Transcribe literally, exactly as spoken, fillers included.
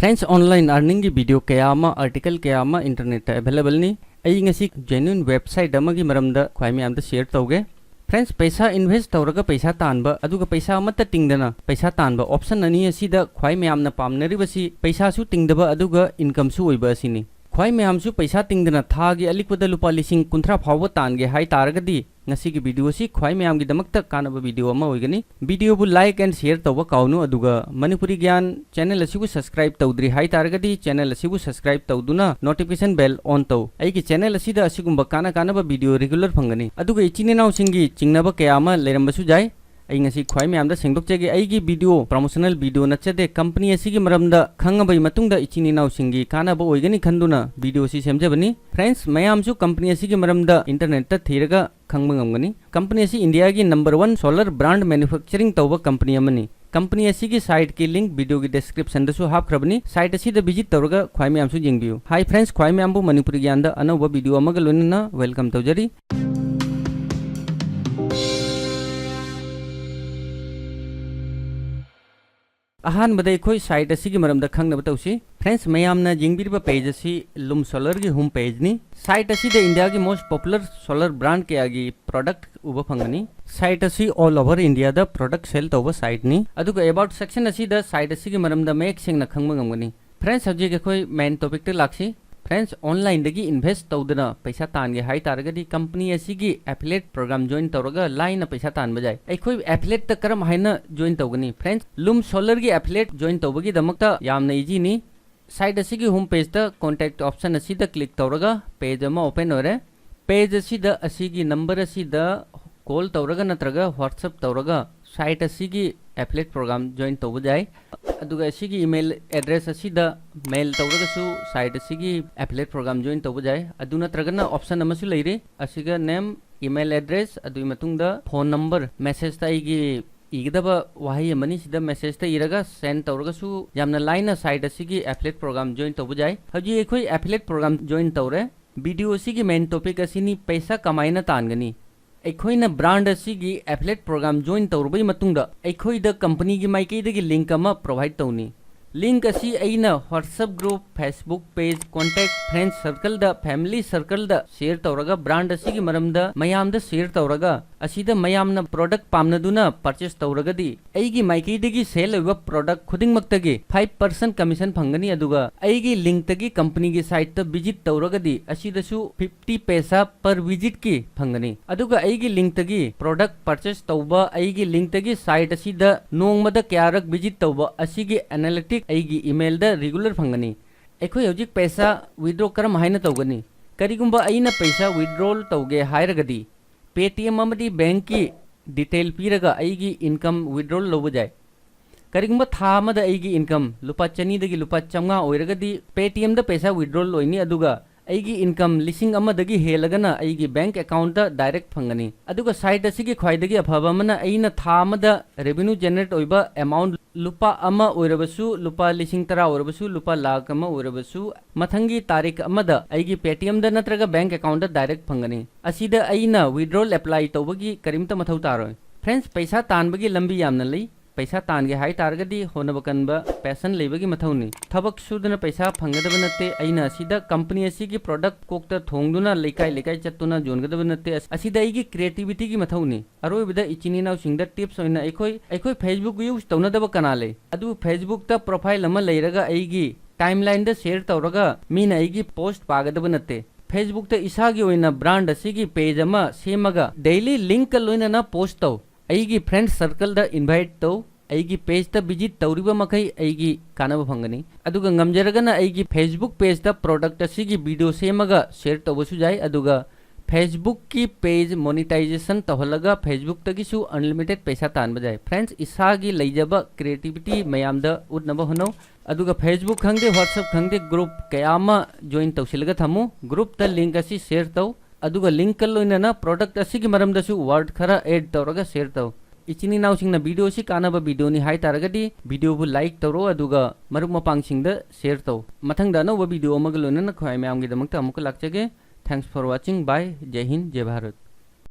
Friends, online earning ꯒꯤ video ꯀꯌꯥ ꯑꯃ, article ꯀꯌꯥ ꯑꯃ internet ꯇ available ꯅꯤ꯫ ꯑꯩ ꯉꯁꯤ genuine website ꯑꯃꯒꯤ ꯃꯔꯝꯗ ꯈ꯭ꯋꯥꯏ ꯃꯌꯥꯝꯗ share ꯇꯧꯒꯦ꯫ Friends, ꯄꯩꯁꯥ invest ꯇꯧꯔꯒ ꯄꯩꯁꯥ ꯇꯥꯟꯕ ꯑꯗꯨꯒ ꯄꯩꯁꯥ ꯑꯃꯠꯇ ꯇꯤꯡꯗꯅ ꯄꯩꯁꯥ ꯇꯥꯟꯕ option ꯑꯅꯤ ꯑꯁꯤꯗ ꯈ꯭ꯋꯥꯏ ꯃꯌꯥꯝꯅ ꯄꯥꯝꯅꯔꯤꯕꯁꯤ ꯄꯩꯁꯥꯁꯨ ꯇꯤꯡꯗꯕ ꯑꯗꯨꯒ income ꯁꯨ ꯑꯣꯏꯕ ꯑꯁꯤꯅꯤ꯫ ꯈ꯭ꯋꯥꯏ ꯃꯌꯥꯝꯁꯨ ꯄꯩꯁꯥ ꯇꯤꯡꯗꯅ ꯊꯥꯒꯤ ꯑꯂꯤꯛꯄꯗ ꯂꯨꯄꯥ ꯂꯤꯁꯤꯡ ꯀꯨꯟꯊ꯭ꯔꯥ ꯐꯥꯎꯕ ꯇꯥꯟꯒꯦ ꯍꯥꯏ ꯇꯥꯔꯒꯗꯤ ꯉꯁꯤꯒꯤ video ꯑꯁꯤ ꯈ꯭ꯋꯥꯏ ꯃꯌꯥꯝꯒꯤꯗꯃꯛꯇ ꯀꯥꯟꯅꯕ video ꯑꯃ ꯑꯣꯏꯒꯅꯤ꯫ Video ꯕꯨ like and share ꯇꯧꯕ ꯀꯥꯎꯅꯨ, ꯑꯗꯨꯒ ꯃꯅꯤꯄꯨꯔꯤ ꯒ꯭ꯌꯥꯟ channel ꯑꯁꯤꯕꯨ subscribe ꯇꯧꯗ꯭ꯔꯤ ꯍꯥꯏ ꯇꯥꯔꯒꯗꯤ channel ꯑꯁꯤꯕꯨ subscribe ꯇꯧꯗꯨꯅ notification bell on ꯇꯧ꯫ ꯑꯩꯒꯤ channel ꯑꯁꯤꯗ ꯑꯁꯤꯒꯨꯝꯕ ꯀꯥꯟꯅ ꯀꯥꯟꯅꯕ video regular ꯐꯪꯒꯅꯤ꯫ ꯑꯗꯨꯒ ꯏꯆꯤꯟ ꯏꯅꯥꯎꯁꯤꯡꯒꯤ ꯆꯤꯡꯅꯕ ꯀꯌꯥ ꯑꯃ ꯂꯩꯔꯝꯕꯁꯨ ꯌꯥꯏ꯫ ꯑꯩ ꯉꯁꯤ ꯈ꯭ꯋꯥꯏ ꯃꯌꯥꯝꯗ ꯁꯦꯡꯗꯣꯛꯆꯒꯦ꯫ ꯑꯩꯒꯤ video promotional video ꯅꯠꯆꯗꯦ꯫ Company ꯑꯁꯤꯒꯤ ꯃꯔꯝꯗ ꯈꯪꯉꯕꯒꯤ ꯃꯇꯨꯡꯗ ꯏꯆꯤꯟ ꯏꯅꯥꯎꯁꯤꯡꯒꯤ ꯀꯥꯟꯅꯕ ꯑꯣꯏꯒꯅꯤ ꯈꯟꯗꯨꯅ video ꯑꯁꯤ ꯁꯦꯝꯖꯕꯅꯤ꯫ Friends, ꯃꯌꯥꯝꯁꯨ company ꯑꯁꯤꯒꯤ ꯃꯔꯝꯗ internet ꯇ ꯊꯤꯔꯒ ꯈꯪꯕ ꯉꯝꯒꯅꯤ꯫ Company ꯑꯁꯤ India ꯒꯤ number one solar brand manufacturing ꯇꯧꯕ company ꯑꯃꯅꯤ꯫ Company ꯑꯁꯤꯒꯤ site ꯀꯤ link video ꯒꯤ description ꯗꯁꯨ ꯍꯥꯞꯈ꯭ꯔꯕꯅꯤ꯫ Site ꯑꯁꯤꯗ visit ꯇꯧꯔꯒ ꯈ꯭ꯋꯥꯏ ꯃꯌꯥꯝꯁꯨ ꯌꯦꯡꯕꯤꯌꯨ꯫ Hi friends, ꯈ꯭ꯋꯥꯏ ꯃꯌꯥꯝꯕꯨ ꯃꯅꯤꯄꯨꯔꯤ ꯒ꯭ꯌꯥꯟꯗ ꯑꯅꯧꯕ video ꯑꯃꯒ ꯂꯣꯏꯅꯅ welcome ꯇꯧꯖꯔꯤ꯫ ꯑꯍꯥꯟꯕꯗ ꯑꯩꯈꯣꯏ site ꯑꯁꯤꯒꯤ ꯃꯔꯝꯗ ꯈꯪꯅꯕ ꯇꯧꯁꯤ꯫ Friends, ꯃꯌꯥꯝꯅ ꯌꯦꯡꯕꯤꯔꯤꯕ page ꯑꯁꯤ Loom Solar ꯒꯤ home page ꯅꯤ꯫ Site ꯑꯁꯤꯗ India ꯒꯤ most popular solar brand ꯀꯌꯥꯒꯤ product ꯎꯕ ꯐꯪꯒꯅꯤ꯫ Site ꯑꯁꯤ all over India ꯗ product sell ꯇꯧꯕ site ꯅꯤ꯫ ꯑꯗꯨꯒ about section ꯑꯁꯤꯗ site ꯑꯁꯤꯒꯤ ꯃꯔꯝꯗ ꯃꯌꯦꯛ ꯁꯦꯡꯅ ꯈꯪꯕ ꯉꯝꯒꯅꯤ꯫ Friends, ꯍꯧꯖꯤꯛ ꯑꯩꯈꯣꯏ main topic ꯇ ꯂꯥꯛꯁꯤ꯫ Friends, online ꯗꯒꯤ invest ꯇꯧꯗꯅ ꯄꯩꯁꯥ ꯇꯥꯟꯒꯦ ꯍꯥꯏ ꯇꯥꯔꯒꯗꯤ company ꯑꯁꯤꯒꯤ affiliate program join ꯇꯧꯔꯒ ꯂꯥꯏꯅ ꯄꯩꯁꯥ ꯇꯥꯟꯕ ꯌꯥꯏ꯫ ꯑꯩꯈꯣꯏ affiliate ꯇ ꯀꯔꯝ ꯍꯥꯏꯅ join ꯇꯧꯒꯅꯤ? Friends, Loom Solar ꯒꯤ affiliate join ꯇꯧꯕꯒꯤꯗꯃꯛꯇ ꯌꯥꯝꯅ easy ꯅꯤ꯫ Site ꯑꯁꯤꯒꯤ home page ꯇ contact option ꯑꯁꯤꯗ click ꯇꯧꯔꯒ page ꯑꯃ open ꯑꯣꯏꯔꯦ꯫ Page ꯑꯁꯤꯗ ꯑꯁꯤꯒꯤ number ꯑꯁꯤꯗ call ꯇꯧꯔꯒ ꯅꯠꯇ꯭ꯔꯒ WhatsApp ꯇꯧꯔꯒ site ꯑꯁꯤꯒꯤ affiliate program join ꯇꯧꯕ ꯌꯥꯏ꯫ ꯑꯗꯨꯒ ꯑꯁꯤꯒꯤ email address ꯑꯁꯤꯗ mail ꯇꯧꯔꯒꯁꯨ site ꯑꯁꯤꯒꯤ affiliate program join ꯇꯧꯕ ꯌꯥꯏ꯫ ꯑꯗꯨ ꯅꯠꯇ꯭ꯔꯒꯅ option ꯑꯃꯁꯨ ꯂꯩꯔꯤ꯫ ꯑꯁꯤꯒ name, email address, ꯑꯗꯨꯒꯤ ꯃꯇꯨꯡꯗ phone number, message ꯇ ꯑꯩꯒꯤ ꯏꯒꯗꯕ ꯋꯥꯍꯩ ꯑꯃꯅꯤ꯫ ꯁꯤꯗ message ꯇ ꯏꯔꯒ send ꯇꯧꯔꯒꯁꯨ ꯌꯥꯝꯅ ꯂꯥꯏꯅ site ꯑꯁꯤꯒꯤ affiliate program join ꯇꯧꯕ ꯌꯥꯏ꯫ ꯍꯧꯖꯤꯛ ꯑꯩꯈꯣꯏ affiliate program join ꯇꯧꯔꯦ꯫ Video ꯑꯁꯤꯒꯤ main topic ꯑꯁꯤꯅꯤ, ꯄꯩꯁꯥ ꯀꯃꯥꯏꯅ ꯇꯥꯟꯒꯅꯤ? ꯑꯩꯈꯣꯏꯅ brand ꯑꯁꯤꯒꯤ affiliate program join ꯇꯧꯔꯕꯒꯤ ꯃꯇꯨꯡꯗ ꯑꯩꯈꯣꯏꯗ company ꯒꯤ ꯃꯥꯏꯀꯩꯗꯒꯤ link ꯑꯃ provide ꯇꯧꯅꯤ꯫ Link ꯑꯁꯤ ꯑꯩꯅ WhatsApp group, Facebook page, contact, friend circleꯗ, family circleꯗ share ꯇꯧꯔꯒ brand ꯑꯁꯤꯒꯤ ꯃꯔꯝꯗ ꯃꯌꯥꯝꯗ share ꯇꯧꯔꯒ ꯑꯁꯤꯗ ꯃꯌꯥꯝꯅ product ꯄꯥꯝꯅꯗꯨꯅ purchase ꯇꯧꯔꯒꯗꯤ ꯑꯩꯒꯤ ꯃꯥꯏꯀꯩꯗꯒꯤ sale ꯑꯣꯏꯕ product ꯈꯨꯗꯤꯡꯃꯛꯇꯒꯤ five percent commission ꯐꯪꯒꯅꯤ꯫ ꯑꯗꯨꯒ ꯑꯩꯒꯤ linkꯇꯒꯤ companyꯒꯤ siteꯇ visit ꯇꯧꯔꯒꯗꯤ ꯑꯁꯤꯗꯁꯨ fifty ꯄꯩꯁꯥ per visitꯀꯤ ꯐꯪꯒꯅꯤ꯫ ꯑꯗꯨꯒ ꯑꯩꯒꯤ linkꯇꯒꯤ product purchase ꯇꯧꯕ, ꯑꯩꯒꯤ linkꯇꯒꯤ site ꯑꯁꯤꯗ ꯅꯣꯡꯃꯗ ꯀꯌꯥꯔꯛ visit ꯇꯧꯕ ꯑꯁꯤꯒꯤ analytic ꯑꯩꯒꯤ emailꯗ regular ꯐꯪꯒꯅꯤ꯫ ꯑꯩꯈꯣꯏ ꯍꯧꯖꯤꯛ ꯄꯩꯁꯥ withdraw ꯀꯔꯝ ꯍꯥꯏꯅ ꯇꯧꯒꯅꯤ? ꯀꯔꯤꯒꯨꯝꯕ ꯑꯩꯅ ꯄꯩꯁꯥ withdrawal ꯇꯧꯒꯦ ꯍꯥꯏꯔꯒꯗꯤ Paytm ꯑꯃꯗꯤ bankꯀꯤ detail ꯄꯤꯔꯒ ꯑꯩꯒꯤ income withdrawal ꯂꯧꯕ ꯌꯥꯏ꯫ ꯀꯔꯤꯒꯨꯝꯕ ꯊꯥ ꯑꯃꯗ ꯑꯩꯒꯤ income ꯂꯨꯄꯥ ꯆꯅꯤꯗꯒꯤ ꯂꯨꯄꯥ ꯆꯥꯝꯃꯉꯥ ꯑꯣꯏꯔꯒꯗꯤ Paytmꯗ ꯄꯩꯁꯥ withdrawal ꯑꯣꯏꯅꯤ, ꯑꯗꯨꯒ ꯑꯩꯒꯤ income ꯂꯤꯁꯤꯡ ꯑꯃꯗꯒꯤ ꯍꯦꯜꯂꯒꯅ ꯑꯩꯒꯤ bank accountꯇ direct ꯐꯪꯒꯅꯤ꯫ ꯑꯗꯨꯒ site ꯑꯁꯤꯒꯤ ꯈ꯭ꯋꯥꯏꯗꯒꯤ ꯑꯐꯕ ꯑꯃꯅ ꯑꯩꯅ ꯊꯥ ꯑꯃꯗ revenue generate ꯑꯣꯏꯕ amount ꯂꯨꯄꯥ ꯑꯃ ꯑꯣꯏꯔꯕꯁꯨ, ꯂꯨꯄꯥ ꯂꯤꯁꯤꯡ ꯇꯔꯥ ꯑꯣꯏꯔꯕꯁꯨ, ꯂꯨꯄꯥ ꯂꯥꯈ ꯑꯃ ꯑꯣꯏꯔꯕꯁꯨ ꯃꯊꯪꯒꯤ ꯇꯥꯔꯤꯛ ꯑꯃꯗ ꯑꯩꯒꯤ Paytmꯗ ꯅꯠꯇ꯭ꯔꯒ bank accountꯇ direct ꯐꯪꯒꯅꯤ꯫ ꯑꯁꯤꯗ ꯑꯩꯅ withdrawal apply ꯇꯧꯕꯒꯤ ꯀꯔꯤꯝꯇ ꯃꯊꯧ ꯇꯥꯔꯣꯏ꯫ Friends, ꯄꯩꯁꯥ ꯇꯥꯟꯕꯒꯤ ꯂꯝꯕꯤ ꯌꯥꯝꯅ ꯂꯩ꯫ ꯄꯩꯁꯥ ꯇꯥꯟꯒꯦ ꯍꯥꯏ ꯇꯥꯔꯒꯗꯤ ꯍꯣꯠꯅꯕ ꯀꯟꯕ, passion ꯂꯩꯕꯒꯤ ꯃꯊꯧꯅꯤ꯫ ꯊꯕꯛ ꯁꯨꯗꯅ ꯄꯩꯁꯥ ꯐꯪꯒꯗꯕ ꯅꯠꯇꯦ꯫ ꯑꯩꯅ ꯑꯁꯤꯗ company ꯑꯁꯤꯒꯤ product ꯀꯣꯛꯇ ꯊꯣꯡꯗꯨꯅ ꯂꯩꯀꯥꯏ ꯂꯩꯀꯥꯏ ꯆꯠꯇꯨꯅ ꯌꯣꯟꯒꯗꯕ ꯅꯠꯇꯦ꯫ ꯑꯁ-, ꯑꯁꯤꯗ ꯑꯩꯒꯤ creativityꯒꯤ ꯃꯊꯧꯅꯤ꯫ ꯑꯔꯣꯏꯕꯗ ꯏꯆꯤꯟ ꯏꯅꯥꯎꯁꯤꯡꯗ tips ꯑꯣꯏꯅ ꯑꯩꯈꯣꯏ, ꯑꯩꯈꯣꯏ Facebook use ꯇꯧꯅꯗꯕ ꯀꯅꯥ ꯂꯩ? ꯑꯗꯨꯕꯨ Facebookꯇ profile ꯑꯃ ꯂꯩꯔꯒ ꯑꯩꯒꯤ timelineꯗ share ꯇꯧꯔꯒ ꯃꯤꯅ ꯑꯩꯒꯤ post ꯄꯥꯒꯗꯕ ꯅꯠꯇꯦ꯫ Facebookꯇ ꯏꯁꯥꯒꯤ ꯑꯣꯏꯅ brand ꯑꯁꯤꯒꯤ page ꯑꯃ ꯁꯦꯝꯃꯒ daily linkꯀ ꯂꯣꯏꯅꯅ post ꯇꯧ꯫ ꯑꯩꯒꯤ friend circleꯗ invite ꯇꯧ꯫ ꯑꯩꯒꯤ pageꯇ visit ꯇꯧꯔꯤꯕ ꯃꯈꯩ ꯑꯩꯒꯤ ꯀꯥꯟꯅꯕ ꯐꯪꯒꯅꯤ꯫ ꯑꯗꯨꯒ ꯉꯝꯖꯔꯒꯅ ꯑꯩꯒꯤ Facebook pageꯇ product ꯑꯁꯤꯒꯤ video ꯁꯦꯝꯃꯒ share ꯇꯧꯕꯁꯨ ꯌꯥꯏ꯫ ꯑꯗꯨꯒ Facebookꯀꯤ page monetization ꯇꯧꯍꯜꯂꯒ Facebookꯇꯒꯤꯁꯨ unlimited ꯄꯩꯁꯥ ꯇꯥꯟꯕ ꯌꯥꯏ꯫ Friends, ꯏꯁꯥꯒꯤ ꯂꯩꯖꯕ creativity ꯃꯌꯥꯝꯗ ꯎꯠꯅꯕ ꯍꯣꯠꯅꯧ꯫ ꯑꯗꯨꯒ Facebook ꯈꯪꯗꯦ, WhatsApp ꯈꯪꯗꯦ, group ꯀꯌꯥ ꯑꯃ join ꯇꯧꯁꯤꯜꯂꯒ ꯊꯝꯃꯨ꯫ Groupꯇ link ꯑꯁꯤ share ꯇꯧ꯫ ꯑꯗꯨꯒ linkꯀ ꯂꯣꯏꯅꯅ product ꯑꯁꯤꯒꯤ ꯃꯔꯝꯗꯁꯨ word ꯈꯔ add ꯇꯧꯔꯒ share ꯇꯧ꯫ ꯏꯆꯤꯟ ꯏꯅꯥꯎꯁꯤꯡꯅ video ꯑꯁꯤ ꯀꯥꯟꯅꯕ videoꯅꯤ ꯍꯥꯏ ꯇꯥꯔꯒꯗꯤ videoꯕꯨ like ꯇꯧꯔꯣ, ꯑꯗꯨꯒ ꯃꯔꯨꯞ ꯃꯄꯥꯡꯁꯤꯡꯗ share ꯇꯧ꯫ ꯃꯊꯪꯗ ꯑꯅꯧꯕ video ꯑꯃꯒ ꯂꯣꯏꯅꯅ ꯈ꯭ꯋꯥꯏ ꯃꯌꯥꯝꯒꯤꯗꯃꯛꯇ ꯑꯃꯨꯛꯀ ꯂꯥꯛꯆꯒꯦ꯫ Thanks for watching. Bye. ꯖꯩ Hind, ꯖꯩ Bharat.